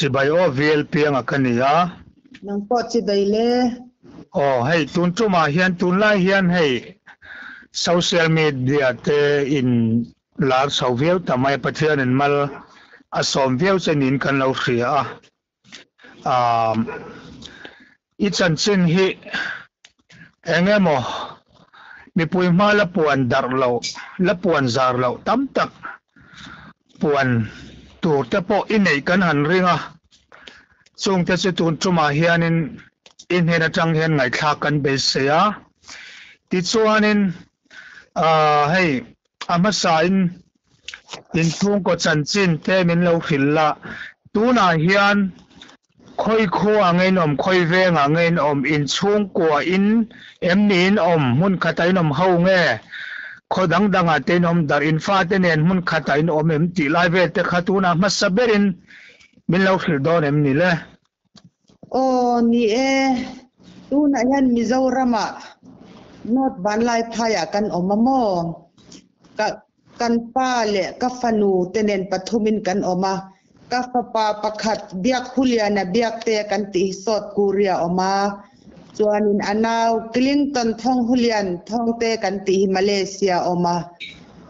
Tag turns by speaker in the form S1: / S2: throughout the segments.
S1: Chibai aw VL pianga ka ni a.
S2: Nang pawh chibai le.
S1: Aw hei tun tumah hian tunlai hian hei social media te in lar chho viau ta mai a, Pathianin mal a sawm viau che niin kan lo hria a. Ahm i chanchin hi eng emaw mipui hma la puan darh loh, la puan zar loh tam tak puan tur te pawh i neih kan han ring a, chungte chu tun tumah hianin i hnen atang hian ngaihthlak kan beisei a. Tichuanin ah hei a hmasain Inchhungkaw chanchin te min lo hrilh la, tunah hian khawi khua nge in awm, khawi vengah nge in awm, inchhungkua in em ni in awm, hmun khatah in awm ho nge, khaw dang dangah te in awm darh, in fate nen hmun khatah in awm em tih lai vel te kha tunah hmasa berin min lo hrilh dawn em ni le?
S2: Aw ni e, tunah hian Mizoramah North Vanlaiphaiah kan awm a maw? Ka kan pa leh ka fanu te nen pathumin kan awm a, ka fapa pakhat Biak Huliana Biakte kan tih hi South Korea a awm a, chuanin a nau Clinton Thawng Hulian Thawngte kan tih hi Malaysia a awm a,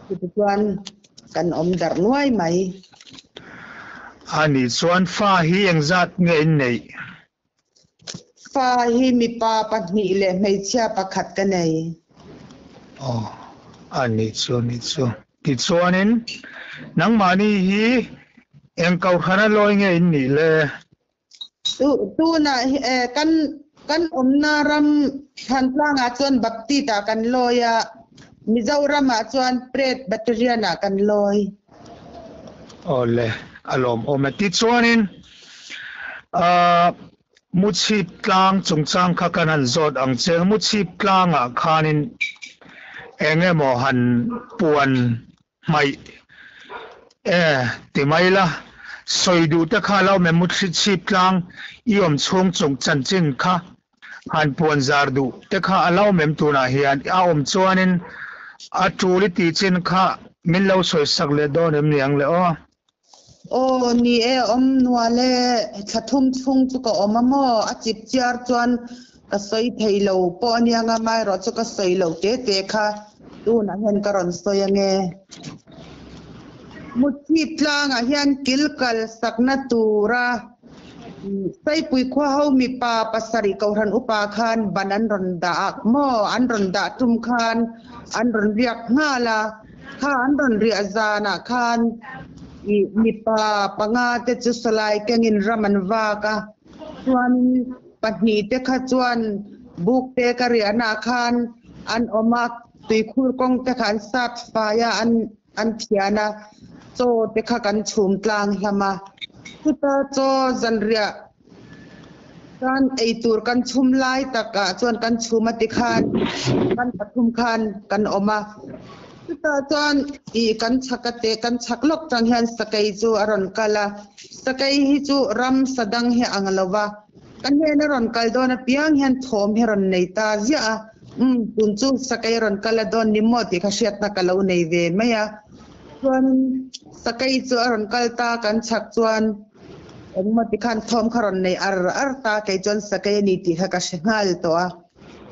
S2: chutichuan kan awm darh nuai mai.
S1: A nih chuan fa hi engzat nge in neih?
S2: Fa hi mipa pahnih leh hmeichhia pakhat ka nei.
S1: Aw, a nih chu, a nih chu. Tichuanin nangmahni hi eng kohhrana lawi nge in nih le?
S2: Tunah kan kan awmna ram Thlantlangah chuan Baptist-ah kan lawi a, Mizoramah chuan Presbyterian-ah kan lawi.
S1: Aw le, a lawmawm e. Tichuanin ahh Muchhip tlang chungchang kha kan han zawt ang che. Muchhip tlangah khanin eng emaw han puan Hmaih e, ti mai la, sawi duh te kha lo mem chhip tlang i awm chhung chung chanchin kha han puan zar duh te kha a lo mem tunah hian a awm chuanin a tul i tih chin kha min lo sawi sak leh dawn em ni ang le aw.
S2: Aw ni e, awm nual e, thla thum chhung chu ka awm a maw? A chip chiar chuan ka sawi thei lo pawh a nia nga, amaherawh chu ka sawi loh te te kha tunah hian ka rawn sawi ange. Muchhip tlangah hian kil kal sakna tura Saipui khua ho mipa pasarih Kohhran upa khan ban an rawn dah a maw? An rawn dah tum khan an rawn riak nghal a. Kha an rawn riah zanah khan ih mipa panga te chu sawlai kengin ram an vak a, chuan pahnih te kha chuan buk te ka riahnaah khan an awm a, tuikhur kawng te kha an sat fai a, an an thian a, chaw te kha kan chhum tlang hlam a, chuta chaw zanriah Chuan eitur kan chhum lai takah chuan kan chhum a tikhan kan pathum khan kan awm a. Chutah chuan ih kan chhak a te kan chhak lawk tang hian sakei chu a rawn kal a. Sakei hi chu ram sa dang hi a ang lo va. Ka hnen a rawn kal dawn apiang hian thawm hi a rawn nei ta ziah a. Umm tun chu sakei a rawn kal a dawn ni maw tih kha hriatna ka lo nei ve mai a. Chuan sakei chu a rawn kal ta kan chhak chuan Engmaw ti khan thawm kha rawn nei ar ar ta, kei chuan sakei a ni tih kha ka hre nghal tawh a.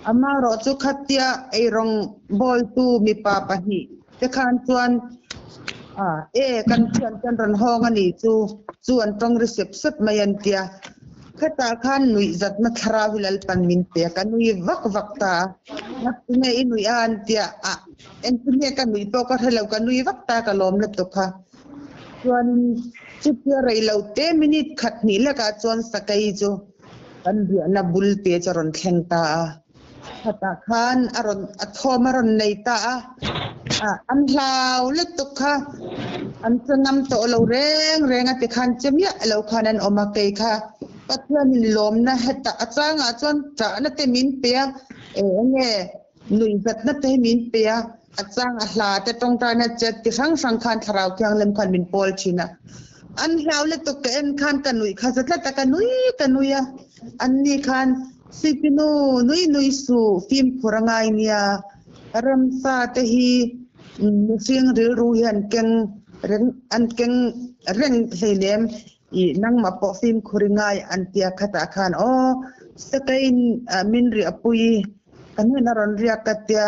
S2: Amaherawh chu khatia eirawng bawltu mipa pahnih te khan chuan e kan thian te an rawn hawng a ni chu, chu an tawng ri sep sep mai an tia. Khatah khan nuih zatna thlarau hi Lalpan min pe a, ka nui vak vak ta a. Ngatinge i nuih a an tia, ah engtinge ka nuih pawh ka hre lo, ka nui vak ta ka lawm lutuk kha. Chuan chutia rei lo te minute khat hnih lekah chuan sakei chu kan riahna bul te chu a rawn thleng ta a. Khatah khan a rawn a thawm a rawn nei ta a. Ah an hlau lutuk kha an che ngam tawh lo reng reng a tikhan che miah lo khan an awm a kei kha Pathianin lawmna hetah a changah chuan ṭahna te min pe a eng nge Nuihzatna te hi min pe a, a chang a hla te tawngtaina che ti hrang hrang khan Thlarau Thianghlim khan min pawl thin a. An hlau lutuk ka en khan ka nuih kha za tlat a, ka nui ka nui a. An ni khan Suipinu nui nui suh fimkhur a ngai nia, ramsa te hi mihring rilru hi an keng reng an keng reng hleinem. I nangmah pawh fimkhur i ngai an tia khatah khan aw sakeiin min riahpui ka hnenah rawn riak ka tia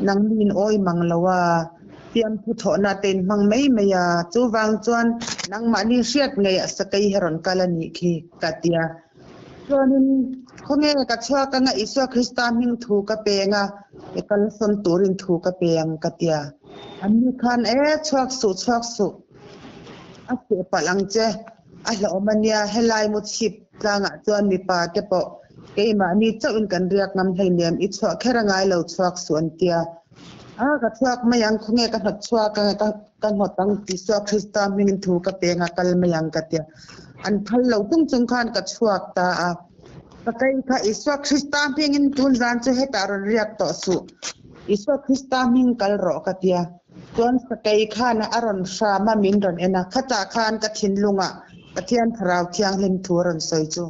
S2: nang min awi mang lo a, fiamthu thawhna te in hmang mai mai a, chuvang chuan nangmahni hriat ngeiah sakei hi rawn kal a nih khi ka tia. Chuanin khawnge ka chhuak anga Isua Krista hming thu ka peng a, i kalsawn turin thu ka pe ang ka tia. Anni khan e chhuak suh chhuak suh. A feh palh ang che, a hlauhawm a nia, helai mu chhip tlangah chuan mipa te pawh keimahni chauhin kan riak ngam hleinem, i chhuah kher a ngai lo chhuak suh an tia. A, ka chhuak mai ang, khawnge ka hnawt chhuak ang e, ka ka hnawt ang Isua Krista hmingin thu ka peng a, kal mai ang ka tia. An phal lo chung chung khan ka chhuak ta a. Ka kei kha Isua Krista hmingin tun zan chu hetah rawn riak tawh suh, Isua Krista hming kal rawh ka tia. Chuan sakei khan a rawn hram a, min rawn en a, khatah khan ka thinlungah Pathian Thlarau Thianghlim thu a rawn sawi chu.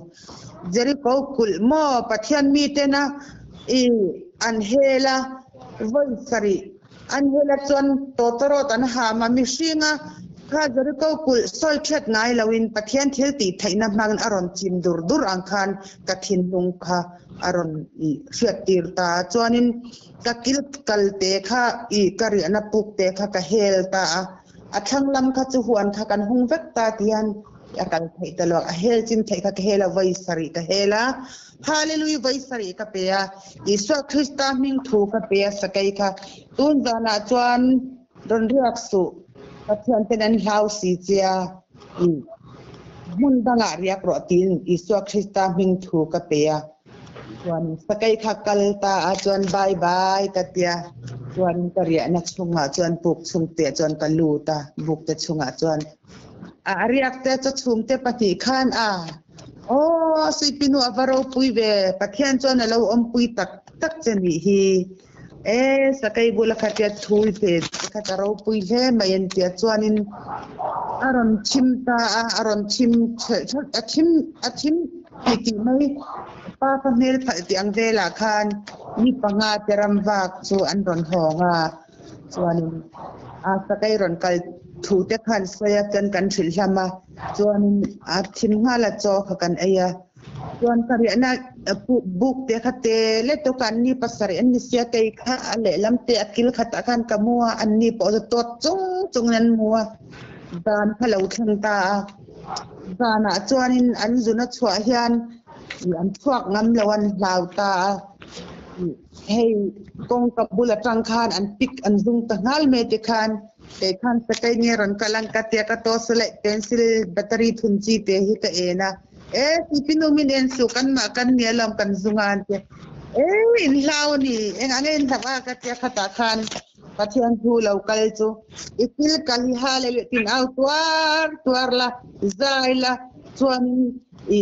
S2: Jeriko kulh maw Pathian mitena i an hel a, vawi sarih an hel a chuan tawtawrawt an ham a, mihringa kha Jeriko kulh sawi ṭhiat ngai loin Pathian thil tih theihna hmangin a rawn chim dur dur ang khan ka thinlung kha a rawn i hriattir ta a, chuanin Ka kil kal te kha i ka riahna puk te kha ka hel ta a, a thlang lam kha chu huan kha kan hung vek ta ti hian a kal theih ta lo, a hel chin theih kha ka hel a, vawi sarih ka hel a, Hallelujah vawi sarih ka pe a, Isua Krista hming thu ka pe a sakei kha tun zanah chuan rawn riak suh, Pathian ten an hlau si che a, i hmun dangah riak rawh tiin Isua Krista hming thu ka pe a. Chuan sakei kha kal ta a chuan bye bye ka tia chuan ka riahna chhungah chuan buk chhung te chuan ka lut a buk te chhungah chuan a riak te chaw chhum te pahnih khan a aw suipinu a va ropui ve Pathian chuan a lo awmpui tak tak che nih hi e sakei bula kha tia thui ve te kha ka ropui hle mai an tia chuanin a rawn chim ta a a rawn chim thelh thelh a thim a thim ti tih mai pa ka hmel phalh tih ang velah khan mi panga te ram vak chu an rawn hawng a chuanin a sakei rawn kal thu te khan sawi a chuan kan hrilh hlam a chuanin a thim nghal a chaw kha kan ei a. Chuan ka riahna buk te kha te let tawk a, anni pasarih an ni sia kei kha a lehlam te a kil khatah khan ka mu a, anni pawh chu tawt chung chungin an mu a, zan kha lo thleng ta a. Zanah chuanin an zun a chhuah hian an chhuak ngam lo an hlau ta a. Hei kawngka bul atang khan an pik an zung ta nghal mai te khan kei khan sakei nge rawn kal ang ka tia ka toss leh pencil battery thun chi te hi ka en a e sipinu min en suh kan mah kan nia lawm kan zung a an tia e in hlau a ni engah nge in hlauh a ka tia khatah khan Pathian thu lo kal chu i thil kal hi hallelujah tin au tuar tuar la zai la chuanin i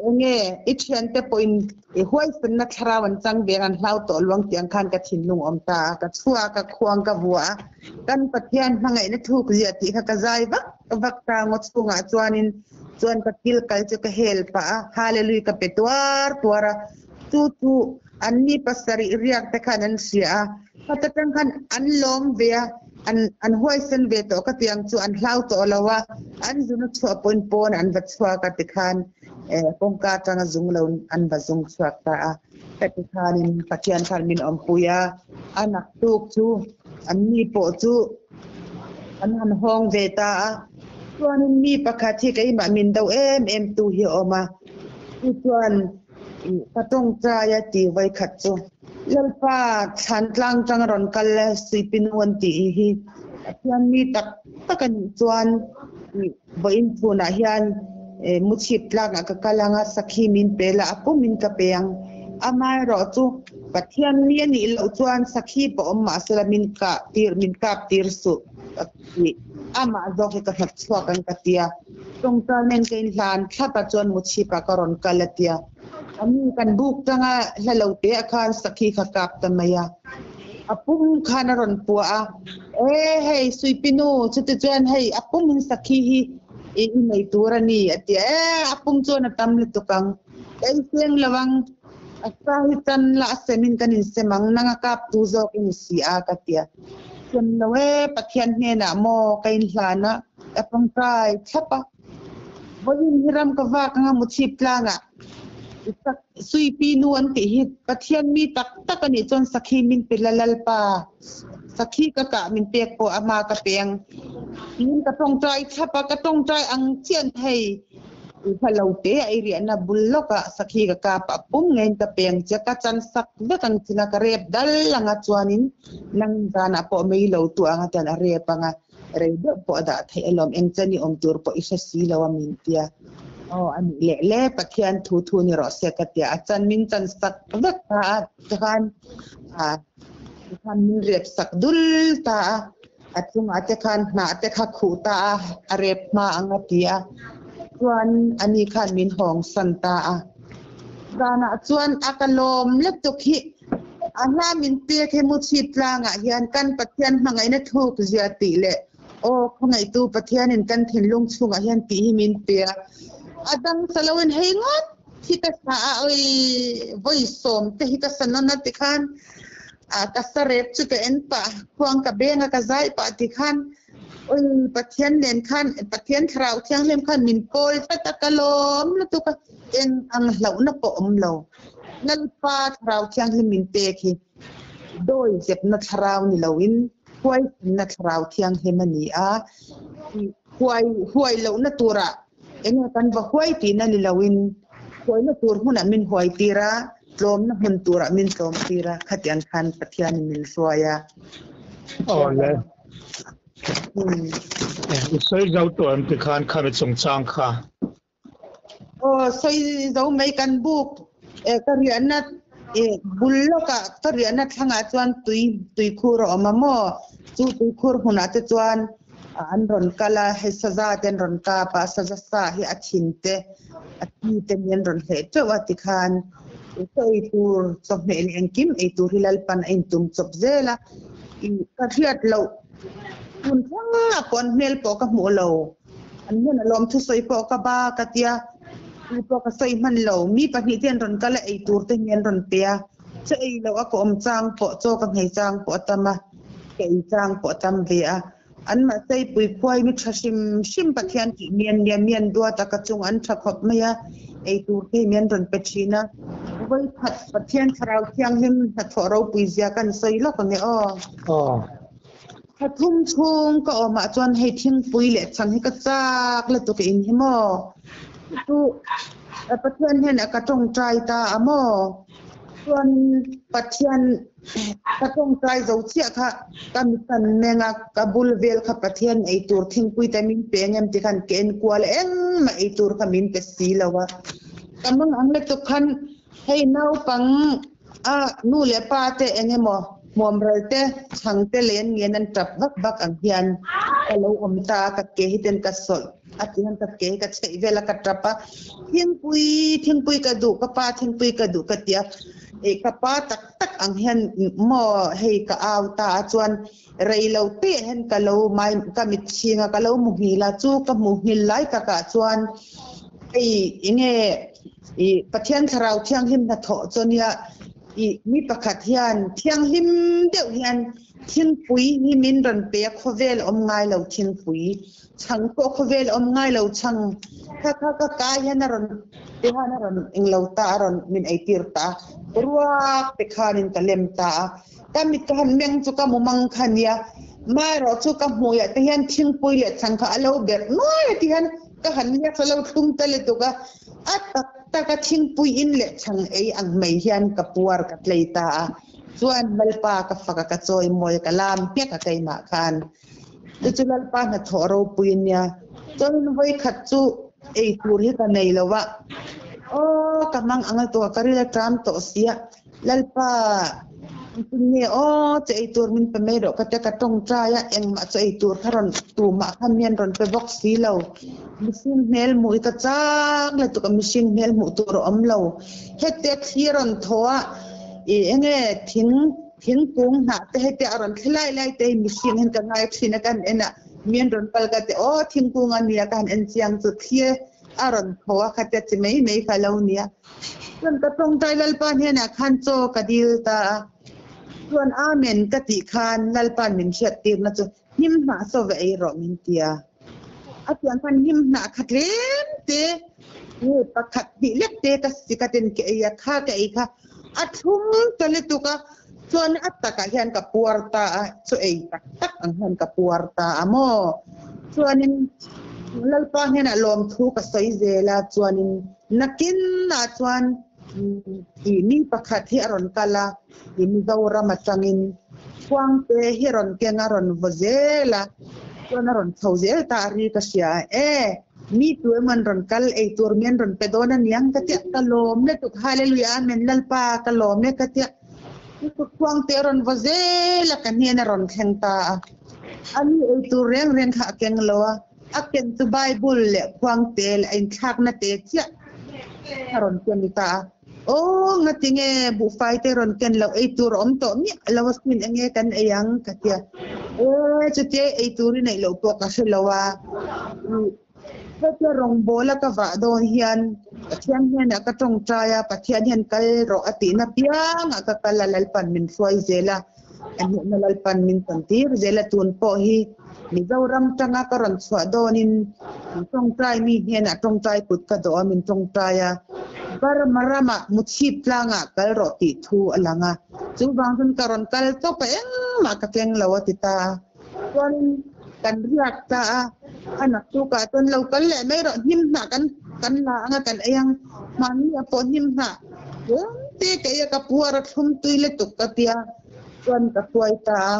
S2: Enge i thiante pawhin i huaisenna thlarau an chang veng an hlau tawh luang tih ang khan ka thinlung awm ta a, ka chhuak a, khuang ka vuah a, kan Pathian hmangaihna thuk ziah tih kha ka zai vak vak ta ngaw chhungah chuanin chuan ka kil kal chu ka hel pah a, Hallelujah ka pe tuar tuar a, chu chu anni pasarih riak te khan an hria a, khat atang khan an lawm ve a, an an huaisen ve tawh ka tiang chu an hlau tawh lo a, an zun a chhuah pawhin pawn an va chhuak a tikhan eh kawngka atanga zung lo an va zung chhuak ta a, ka ti khanin Pathian khan min awmpui a, a naktuk chu anni pawh chu an han hawng ve ta a, chuanin mi pakhat hi keimah min do em em tu hi a awm a, chu chuan Ka tawngtai a ti vawikhat chu. Lalpa thlan tlang tang a rawn kal e, Suipinu an tih hi Pathian mi tak tak a nih chuan vawiin chhunah hian muchhip tlakah ka kal ang a, sakhi min pe la, a pumin ka pe ang. Amaherawh chu Pathian mi a nih loh chuan sakhi pawh awm mahsela min kah tir, min kap tir suh ka ti. Amah zawk hi ka hnawt chhuak ang ka ti a. Tawngtai nen ka inhlan thlap a chuan muchhip ah ka rawn kal a tia. A mi kan buk tanga hla lo te ah khan sakhi kha kap ta mai a. A pum khan a rawn puah a, E hei Suipinu chuti chuan hei a pum in sakhi hi i nei tur a ni a ti a. E a pum chuan a tam lutuk ang. Ka inseng lo ang. A sa hi chan la a sem in kan insem ang nang a kap tu zawk i ni si a ka ti a. Sem lo e Pathian hnenah maw ka inhlan a. Ka tawngtai thlap a. Vawiin hi ram ka vak anga Muchhip tlangah Suipi nu an tih hi Pathian mi tak tak a nih chuan Sakhi min pe la Lalpa Sakhi ka kah min pek pawh a hma ka peng tiin ka tawngtai thlap a, ka tawngtai ang chian hei kha lo te a i riahna bul lawkah Sakhi ka kap a pum ngeiin ka peng che ka chan sak vek ang chinga ka rep dal anga chuanin nang zanah pawh mei lo tu anga chuan a rep anga. Rei deuh pawh a dah theih alawm, eng chen i awm tur pawh i hre si lo a min tia. Aw a nih leh le, Pathian thu thu ni rawh se ka tia, a chan min chan sak vek ta a, tikhan ah tikhan min rep sak dul ta a, a chungah te khan hnah te kha khuh ta a, a rep hma ang a ti a, chuan ani khan min hawng san ta a. Zanah chuan a ka lawm lutuk hi A hla min pek hi Muchhip tlangah hian kan Pathian hmangaihna thuk zia tih leh Aw khawngaihtu Pathianin kan thinlung chhungah hian tih hi min pe a. A dang sa loin hei ngawt hi ka sa a, oi vawi sawm te hi ka sa nawn a tikhan a ka sa rep chu ka en pah, khuang ka beng a ka zai pah tikhan oi Pathian nen khan Pathian Thlarau Thianghlim khan min kawl tlat a, ka lawm lutuk a, eng ang hlauhna pawh awm lo. Lalpa Thlarau Thianghlim min pek hi dawi zepna thlarau ni loin huaisenna Thlarau Thianghlim a ni a, huai huai lohna turah enge kan va huai tihna ni loin huaina tur hmunah min huai tir a, tlawmna hmun turah min tlawm tir a, khatiang khan Pathianin min hruai a.
S1: Aw le. I sawi zo tawh em tikhan khami chungchang kha?
S2: Aw sawi zo mai kan buk eh ka riahna eh bul lawkah ka riahna thlangah chuan tui tuikhur a awm a maw chu tuikhur hmunah te chuan an rawn kal a hei saza te an rawn kap a saza sa hi a thin te a thi te mi an rawn hleh teuh a tikhan chaw ei tur chawhmeh leh engkim ei tur hi Lalpan a intum chawp zel a ih ka hriat loh tun thlengah pawh an hmel pawh ka hmuh lo. An hmun a lawm thusawi pawh ka ba ka tia, tu pawh ka sawi hman lo. Mi pahnih te an rawn kal a, ei tur te hi an rawn pe a. Chaw ei loh a ka awm chang pawh, chaw ka nghei chang pawh a tam a, ka ei chang pawh a tam ve a. An mahse pui khuai mi tha hrim hrim Pathian tih mian nia mian duat a ka chung an tha khawp mai a, ei tur te hi mi an rawn pe thin a. Vawikhat Pathian Thlarau Thianghlim hnathawh ropui zia kan sawi lawk ang e aw.
S1: Aw.
S2: Thla thum chhung ka awmah chuan hei thingpui leh chhang hi ka chak lutuk in hi maw? Chu Pathian hnenah ka tawngtai ta a maw? Chuan Pathian ka tawngtai zo chiah kha ka mitan meng a, ka bul vel kha Pathian ei tur thingpui te min pe ang em ti khan ka enkual engmah ei tur kha min pe si lo a. Ka mang ang lutuk khan hei naupang A nu leh pa te eng emaw hmuamral te, chhang te leh an ngen an tap vak vak ang hian ka lo awm ta a, ka ke hi ten ka sawlh a ti hian ka ke hi ka chheih vel a ka tap a, thingpui thingpui ka duh ka pa thingpui ka duh ka ti a, ih ka pa tak tak ang hian maw hei ka au ta a chuan rei lo te hian ka lo mai ka mit chhing a ka lo hmu nghil a chu ka hmuh nghil lai takah chuan hei enge Ih Pathian Thlarau Thianghlim hnathawh chu ania ih mi pakhat hian thianghlim deuh hian thingpui hi min rawn pe a khawvel awm ngai lo thingpui chhang pawh khawvel awm ngai lo chhang kha kha ka kai hian a rawn ti hian a rawn englo ta a rawn min eitir ta a ruak te khanin ka lem ta a ka mit ka han meng chu ka mumang kha ania maherawh chu ka hmuiah te hian thingpui leh chhang kha a lo berh nuai a ti hian Ka han liak sa lo thlum ta lutuk a, a tak tak a thingpui in leh chhang ei ang mai hian ka puar ka tlei ta a, chuan Lalpa ka fak a ka chawi mawi a ka lam nghek a keimah khan. Chu chu Lalpa hnathawh ropui a nia. Chuanin vawikhat chu ei tur hi ka nei lo a, aw ka hmang ang lutuk a ka ril a ṭam tawh si a, Lalpa, engtin nge aw che ei tur min pe mai rawh ka tia ka tawngtai a, engmah chu ei tur kha rawn tumah khan mi an rawn pe bawk si lo. Mihring hmel hmuh hi ka chak lutuk a, mihring hmel hmuh tur a awm lo. Hetia thli a rawn thaw a, ih enge thing thingkung hnah te hetia a rawn thli lai lai te hi mihring hian ka ngai thin a, ka han en a, mi an rawn kal ka ti aw thingkung a nia ka han en chiang chu thli a rawn thaw a khatia chi mai mai kha a lo nia. Chuan ka tawngtai Lalpa hnenah khan chaw ka dil ta a, chuan Amen ka tih khan Lalpa'n min hriattirna chu hnim hnah saw ve ei rawh min ti a. A tiang khan hnim hnah kha tlem te nge pakhat hnih lek te ka sik a ten ka ei a, kha ka ei kha a thlum ta lutuk a, chuan a takah hian ka puar ta a, chaw ei tak tak ang hian ka puar ta a maw? Chuanin Lalpa hnenah lawmthu ka sawi zel a, chuanin nakinah chuan ih mi pakhat hi a rawn kal a, i Mizoram atangin Khuangte hi a rawn keng a, a rawn vaw zel a, chuan a rawn chho zel ta a ri ka hria a, e mi tu emaw an rawn kal ei tur mi an rawn pe dawn a niang ka tia, ka lawm lutuk Hallelujah Amen Lalpa ka lawm e ka tia, Khuangte a rawn vaw zel a ka hnen a rawn thleng ta a, ani ei tur reng reng kha a keng lo a, a ken chu Bible leh Khuangte leh a inthlakna te chiah a rawn ken ta a. Aw ngatinge buhfai te rawn ken loh ei tur a awm tawh miah lo a sin enge kan ei ang ka tia. E chutia ei tur i neih loh pawh ka hre lo a. Hetia rawngbawl a ka vah dawn hian Pathian hnenah ka tawngtai a, Pathian hian kal rawh a tihna piangah ka kal a, Lalpan min hruai zel a, a hnehna Lalpan min tawn tir zel a, tun pawh hi Mizoram tanga ka rawn chhuah dawnin min tawngtai mi hnenah tawngtai kut ka dawh a, min tawngtai a, Burma ramah Muchhip tlangah kal rawh tih thu a lang a, chuvang chuan ka rawn kal tawp a, engmah ka keng lo a ti ta a. Chuanin kan riak ta a, a naktukah chuan lo kal leh mai rawh, hnim hnah kan kan la ang a, kan ei ang, hmanni ah pawh hnim hnah tlem te ka ei a, ka puar a thlum tui lutuk ka tia, chuan ka hruai ta a,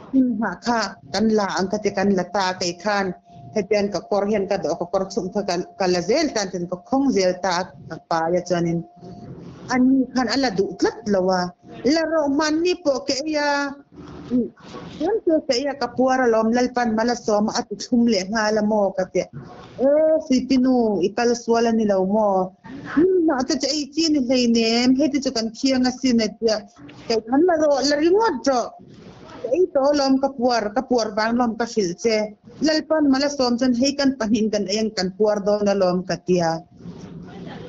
S2: hnim hnah kha kan la ang ka ti, kan la ta a, kei khan hetiang ka kawr hian ka dawh a, ka kawr chhung kha ka la zel ta chuan ka khawng zel ta a, ka pai a chuanin ani khan a la duh tlat lo a, la rawh hmanni pawh ka ei a. Tlem te ka ia ka puar alawm Lalpan mal a sawm a a ti thlum leh nghal a maw ka ti. E Suipinu i kal sual a ni lo maw? Hnim hnah te chu ei chi ni hleinem hei te chu kan thiang asin a tia. Kei khan la rawh la ringawt rawh. Ka ei tawh alawm ka puar ka puar vang lawm ka hrilh che. Lalpan mal a sawm chuan hei kan pahnih kan ei ang kan puar dawn alawm ka tia.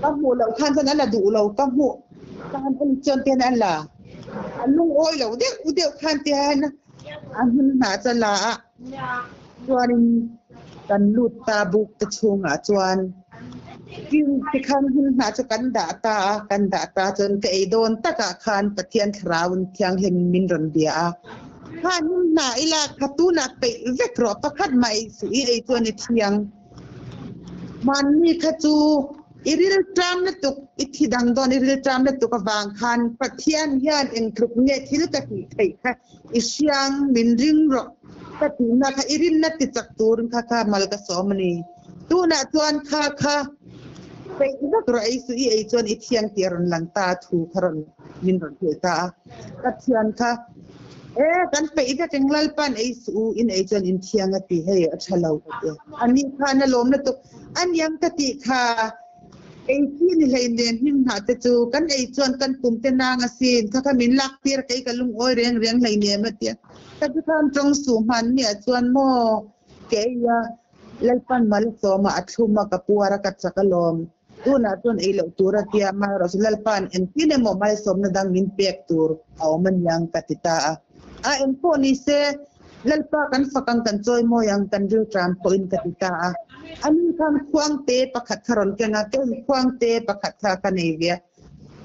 S2: Ka hmuh loh khan chuan a la duh lo ka hmuh ka han en chuan te hian a la. A lungawi lo deuh deuh khan te hian a hmun hnah chu a la a, chuanin kan lut ta buk te chhungah chuan tin tikhan hmun hnah chu kan dah ta a, kan dah ta chuan ka ei dawn takah khan Pathian Thlarauin Thianghlim min rawn bia a, kha hmun hnah ila kha tunah peih vek rawh pakhat mah ei suh i ei chuan i thiang. Hmanni kha chu i rilṭam lutuk, i thi dang dawn i rilṭam lutuk avang khan Pathian hian engtluk nge thil ka tih theih kha i hriang min ring rawh ka tihna kha i rinna ti chak turin kha kha mal ka sawm a ni. Tunah chuan kha kha peih vek rawh ei suh i ei chuan i thiang tih a rawn lang ta a thu kha rawn min rawn hrilh ta a. Ka thian kha E, kan peih vek eng Lalpan ei suh u, in ei chuan in thiang a ti, hei a tha lo ka ti. A ni khan a lawm lutuk, a niang ka tih kha ei chi ni hlei nen hnim hnah te chu kan ei chuan kan pum te nang asin, kha kha min lak tir kei ka lungawi reng reng hlei nem a ti a. Ka ti khan tawng suh hman miah chuan maw ke ei a, Lalpan mal a sawm a, a thlum a, ka puar a, ka chak a lawm. Tunah chuan ei loh tur a tia, amaherawhchu Lalpa'n engtin emaw malsawmna dang min pek tur a awm aniang ka ti ta a. A eng pawh ni se, Lalpa kan fak ang, kan chawi mawi ang, kan rilṭam pawhin ka ti ta a. Ani khan khuangte pakhat kha rawn keng a, kei khuangte pakhat kha ka nei ve a.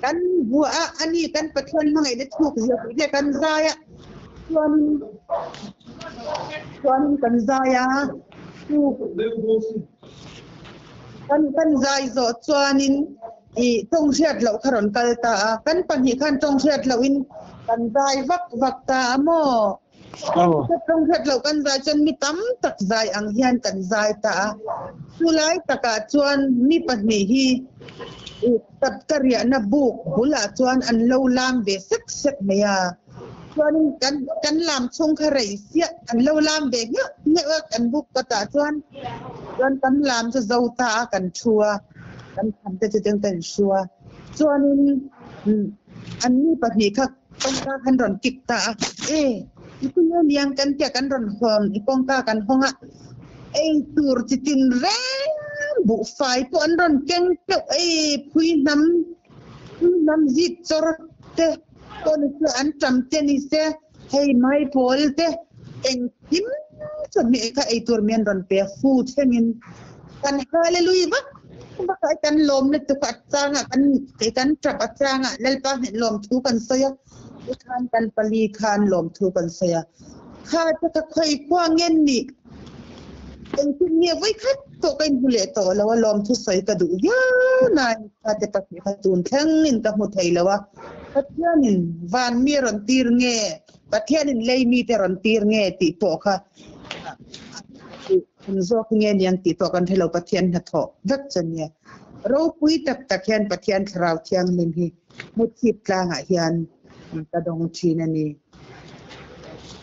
S2: Kan buah a, ani kan Pathian hmangaihna chhuk zia tih te kan zai a, chuanin chuanin kan zai a, chu Kan kan zai zawh chuanin ih tawng hriat loh kha rawn kal ta a, kan pahnih khan tawng hriat lohin kan zai vak vak ta a maw? Tawng hriat loh kan zai chuan mi tam tak zai ang hian kan zai ta a, chulai takah chuan mi pahnih hi ih ka riahna buk bulah chuan an lo lam ve sek sek mai a. Chuanin kan kan lam chhung kha rei siah an lo lam ve ngheuh ngheuh a kan buk ka tah chuan chuan kan lam chu zo ta a kan thu a kan tham te chu chuan kan inhru a chuanin an ni pahnih kha kawngka khan rawn kik ta a e i ku nge niang kan tia kan rawn hawn i kawngka kan hawng a ei tur chi tin reng buhfai pawh an rawn keng teuh ei phui hnam phui hnam zit chawr te. Pawh ni se an tam te ni se hei mai pawl te engkim chawhmeh kha ei tur mi an rawn pe a, fu thlengin kan Hallelui vak vak a, kan lawm lutuk a changah kan kan tap a changah Lalpa hnen lawmthu kan sawi a, tikhan kan pali khan lawmthu kan sawi a, kha te kha khawi khua ngen nih engtin nge vawi khat pawh ka inhmu leh tawh lo a, lawmthu sawi ka duh viau nain kha te pahnih kha tun thlengin ka hmu thei lo a, Pathianin van mi a rawn tir nge Pathianin lei mite rawn tir nge tih pawh kha an zawk nge niang tih pawh kan hre lo, Pathian hnathawh vek chu ania. Ropui tak tak hian Pathian Thlarau Thianghlim hi hmuchhip tlangah hian ka dawng thin a ni.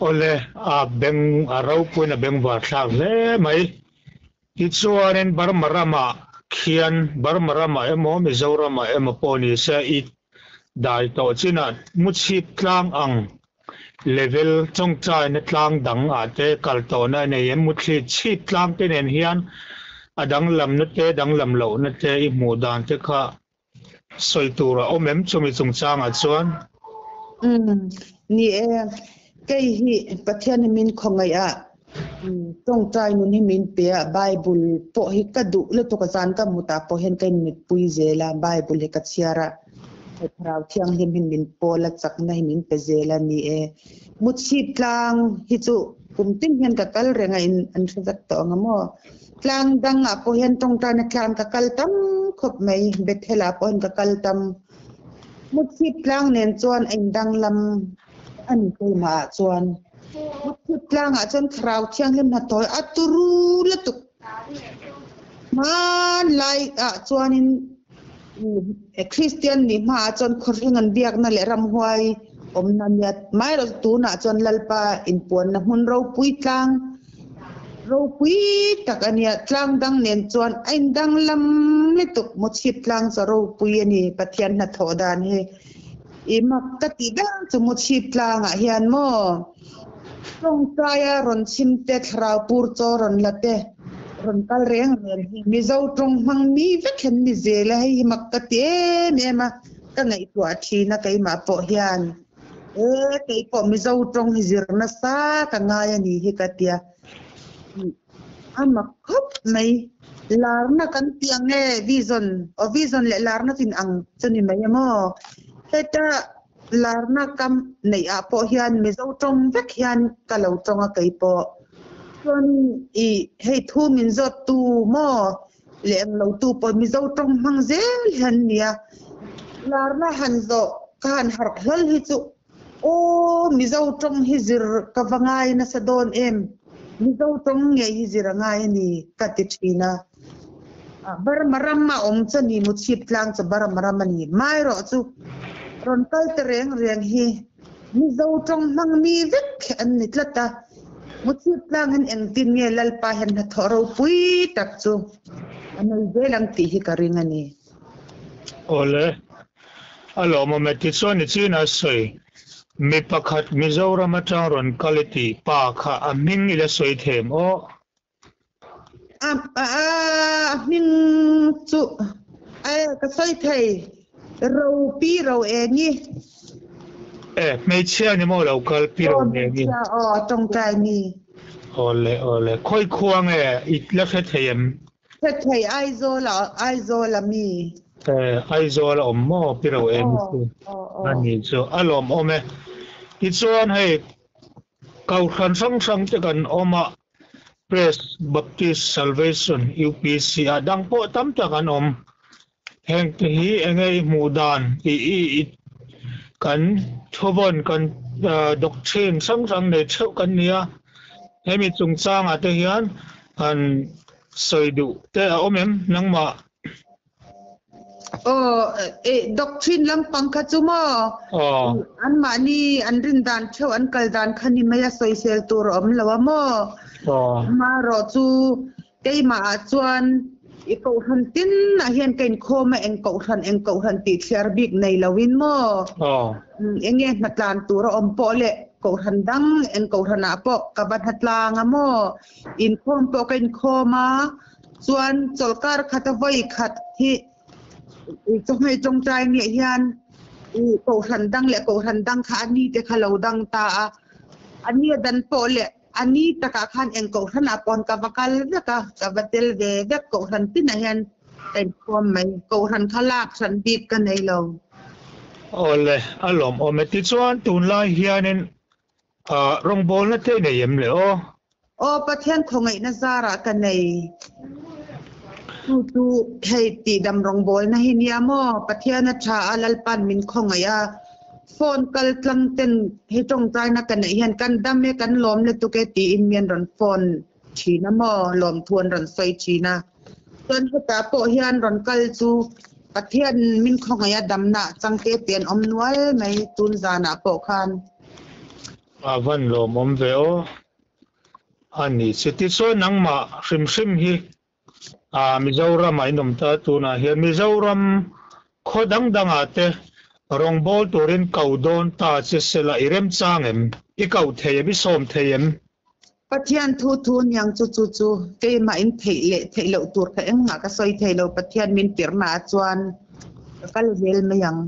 S1: Awle, a beng a ropuiin a bengvar thlak hle mai. Tichuanin Burma ramah khian Burma ramah emaw Mizoramah emaw pawh ni se i dai tawh chinah muchhip tlang ang level tawngtaina tlang dang ah te kal tawhna a nei em? Muthli chhip tlang te nen hian a danglamna te danglam lohna te i hmuh dan te kha sawi tur a awm em chumi chungchangah chuan?
S2: Umm, ni e, kei hi Pathian hi min khawngaih a, tawngtai nun hi min pe a, Bible pawh hi ka duh lutuk a, zan ka mutah pawh hian ka inmitpui zel a, Bible hi ka chhiar a, Thlarau Thianghlim hi min pawl a, chakna hi min pe zel a ni e. Muchhip tlang hi chu kum tin hian ka kal reng a, in an hre vek tawh ang a maw? Tlang dangah pawh hian tawngtaina tlang ka kal tam khawp mai, Bethel-ah pawh hian ka kal tam. Muchhip tlang nen chuan a indanglam a ni keimahah chuan. Muchhip tlangah chuan Thlarau Thianghlim hnathawh a turu lutuk. Hmanlaiah chuanin Kristian nih hmaah chuan khawhring an biakna leh ramhuai awmna nia mai erawh chu tunah chuan Lalpa inpuanna hmun ropui tlang ropui tak a nia. Tlang dang nen chuan a indanglam lutuk Muchhip tlang chu a ropui a ni Pathian hnathawh dan hi. I mak ka tih ber chu Muchhip tlangah hian maw tawngtaia rawn chhim te thlarau pur chaw rawn la te rawn kal reng reng hi Mizo tawng hmang mi vek hian ni zel a, hei hi mak ka ti em em a, ka ngaihtuah thin a keimah pawh hian e keipawh Mizo tawng hi zir nasa ka ngai a ni hi ka tia. A mak khawp mai. Larna kan tih ang e, vision, aw vision leh larna chin ang chu ni mai em aw. Heta larna kam neih ah pawh hian Mizo tawng vek hian ka lo tawng a kei pawh. Chuan i hei thu min zawt tu maw leh ang lo tu pawh Mizo tawng hmang zel hian nia. Larna han zawh ka han harh hlawl hi chu Aw, Mizo tawng hi zir ka va ngai nasa dawn em? Mizo tawng ngei hi zir a ngai a ni, ka ti thin a. Burma ram a awm chu a ni, Muchhip tlang chu Burma ram a ni. Mai erawh chu rawn kal ta reng reng hi Mizo tawng hmang mi vek an ni tlat a. Muchhip tlang hian engtin nge Lalpa hian hnathawh ropui tak chu a nei zel ang tih hi ka ring a ni.
S1: Awle, A lawmawm e tichuan i chin a sawi. Mi pakhat Mizoram atang rawn kal i tih pa kha a hming i la sawi them aw.
S2: A a hming chu e ka sawi thei ro pi ro eng i.
S1: E hmeichhia ni maw lo kal pi ro eng i.
S2: Hmeichhia aw tawngtai mi.
S1: Awle awle khawi khua nge i la hre thei em?
S2: Hre thei Aizawl a Aizawl a mi.
S1: Eh Aizawl a awm maw pi ro em chu a ni chu a lawm awm e. Tichuan hei Kohhran hrang hrang te kan awm a Press Baptist Salvation UPC ah dang pawh tam tak an awm. Heng te hi enge i hmuh dan i i kan thuvawn kan doctrine hrang hrang nei theuh kan ni a, hemi chungchangah te hian han sawi duh te a awm em nangmah?
S2: Aw, eh doctrine lampang kha chu maw?
S1: Aw.
S2: Anmahni an rin dan theuh an kal dan kha ni mai a sawisel tur a awm lo a maw?
S1: Aw.
S2: Amaherawh chu Keimah ah chuan i kohhran tin ah hian ka inkhawm a, eng kohhran eng kohhran tih thliar bik nei lo in maw? Eng nge hnatlan tur a awm pawh leh kohhran dang eng kohhran ah pawh ka va hnatlang a maw? Inkhawm pawh ka inkhawm a, chuan chawlhkar khat a vawi khat hi chawhmeh tawngtai nge hian i kohhran dang leh kohhran dang kha a ni te kha lo dang ta a, a ni a dan pawh leh. A ni takah khan eng kohhranah pawn ka va kal vek a, ka va tel ve vek. Kohhran tinah hian ka inkhawm mai. Kohhran kha lak hran bik ka nei lo.
S1: Awle, a lawmawm e. Tichuan tunlai hianin rawngbawlna te i nei em le aw?
S2: Aw, Pathian khawngaihna zarah ka nei. Chu chu hei tihdam rawngbawlna hi nia maw? Pathian a tha a, Lalpa'n min khawngaih a. Phone kal tlang ten hei tawngtaina ka neih hian kan dam e, kan lawm lutuk e tiin mi an rawn phone thin a maw? Lawmthu an rawn sawi thin a. Chuan hetah pawh hian rawn kal chu Pathian min khawngaih a damna changte te an awm nual mai tun zanah pawh khan.
S1: A van lawmawm ve aw. A ni che. Tichuan nangmah hrim hrim hi Mizoram ah in awm ta tunah hian Mizoram khaw dang dangah te rawngbâwl turin ko dawn ta che sela i remchang em? I koh thei em? I sawm thei em?
S2: Pathian thu thu niang chu chu chu keimah in theih leh theih loh tur kha engmah ka sawi thei lo Pathian min tirhna ah chuan ka kal zel mai ang.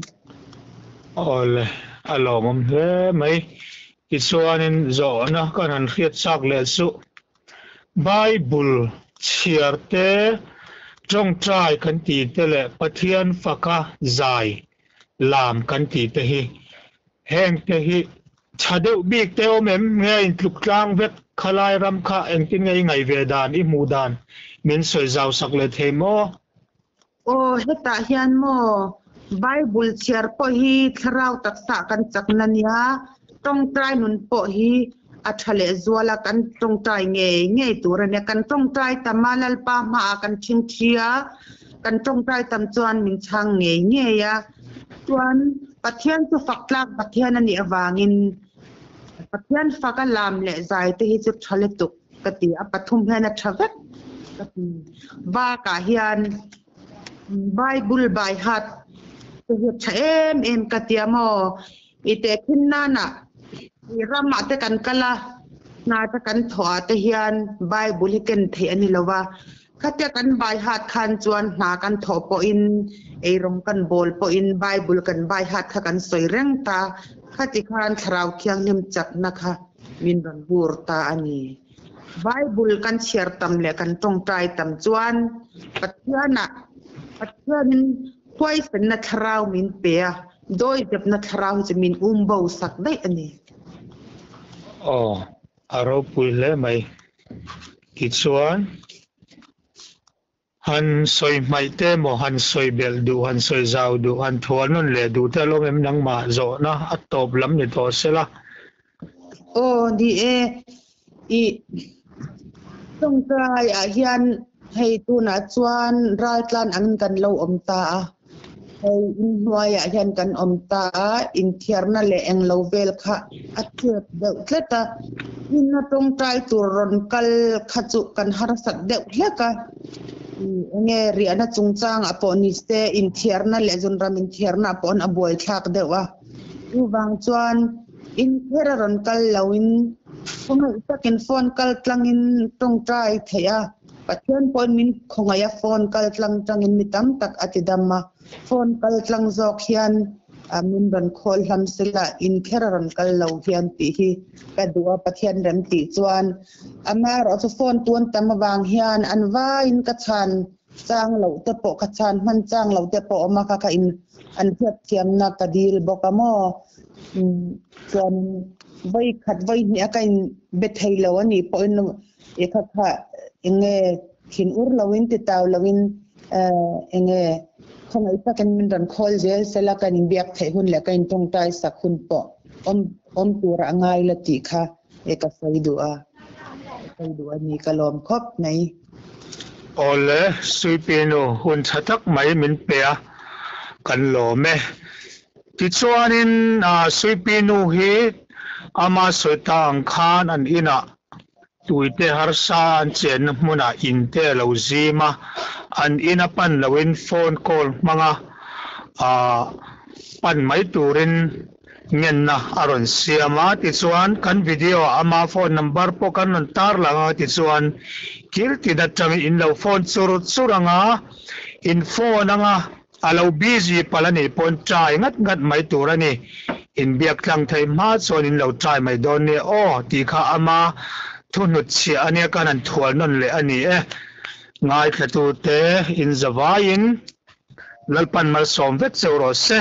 S1: Awle, a lawmawm hle mai. Tichuanin zawhna kan han hriat chak leh chu Bible chhiar te, tawngtai kan tih te leh Pathian faka zai lam kan tih te hi heng te hi Tha deuh bik te awm em? Nge intluk tlang vek khalai ram kha engtin nge i ngaih ve dan, i hmuh dan min sawi zau sak leh thei maw?
S2: Aw, hetah hian maw Bible chhiar pawh hi thlarau taksa kan chakna nia, tawngtai nun pawh hi a tha leh zual a, kan tawngtai ngei ngei tur a nia. Kan tawngtai tam a, Lalpa hmaah kan thingthi a, kan tawngtai tam chuan min chhang ngei ngei a. Chuan Pathian chu fak tlak Pathian a nih avangin Pathian fak a lam leh zai te hi chu tha lutuk ka ti a, pathum hian a tha vek ka ti. Bakah hian Bible by heart te hi a tha em em ka ti a maw? I tehkhin nanah i ramah te kan kal a, hna te kan thawh ah te hian Bible hi ken theih a ni lo va, Khatia kan baihat khan chuan hna kan thawh pawhin, eirawng kan bawl pawhin Bible kan baihat kha kan sawi reng ta. Khati khan Thlarau Thianghlim chakna kha min rawn bur ta a ni. Bible kan chhiar tam leh kan tawngtai tam chuan Pathianah Pathianin huaisenna thlarau min pe a, dawizepna thlarau hi chu min um bo sak daih a ni.
S1: Aw, A ropui hle mai. Tichuan, han sawi hmaih te emaw, han sawi belh duh, han sawi zau duh, han thual nawn leh duh te alawm em nangmah zawhna a tawp lam ni tawh sela.
S2: Aw ni e, i tawngtai ah hian hei tunah chuan raltlan angin kan lo awm ta a. Hei inhnuaiah hian kan awm ta a, inthiarna leh englo vel kha a chep deuh tlat a, ina tawngtai tur rawn kal kha chu kan harsat deuh hlek a, enge riahna chungchangah pawh ni se inthiarna leh zunram inthiarna pawh a buaithlak deuh a, chuvang chuan inthiar a rawn kal loin khawngaih takin phone kal tlangin tawngtai theih a. Pathian pawhin min khawngaih a, phone kal tlang tangin mi tam tak a ti dam a. Phone kal tlang zawk hian min rawn khawl hlam sela, inkher a rawn kal lo hian tih hi ka duh a, Pathian rem tih chuan. Amaherawh chu phone tuan tam avang hian an vaiin ka chhan chang loh te pawh, ka chhan hman chang loh te pawh awm a, kha kha in an hriatthiamna ka dil bawk a maw. Chuan vawi khat vawi hnih a ka in be thei lo a nih pawhin I kha kha enge thin ur loin ti tau loin enge khawngaih takin min rawn khawl zel sela kan inbiak theih hun leh ka intawngtai sak hun pawh awm awm tura a ngai la tih kha e ka sawi duh a, ka sawi duh a ni ka lawm khawp mai.
S1: Awle, Suipinu hun tha tak mai min pe a, kan lawm e. Tichuanin Suipinu hi ama sawi ta ang khan an inah Tuite harsa an chenna hmunah in te a lo zim a, an ina pan loin phone call hmanga pan mai turin ngenna a rawn siam a. Tichuan, kan video ah ama phone number pawh kan rawn tar lang a, tichuan kil tin atangin in lo phone chur chur anga, in phone anga A lo busy palh a nih pawn try ngat ngat mai tur a ni. Inbiak tlang theih hma chuan in lo try mai dawn nia aw tih kha ama. Thu hnutchhiah a nia kan han thual nawn leh a ni e. Ngaithlatute in zavaiin Lalpan malsawm vek cheu rawh se.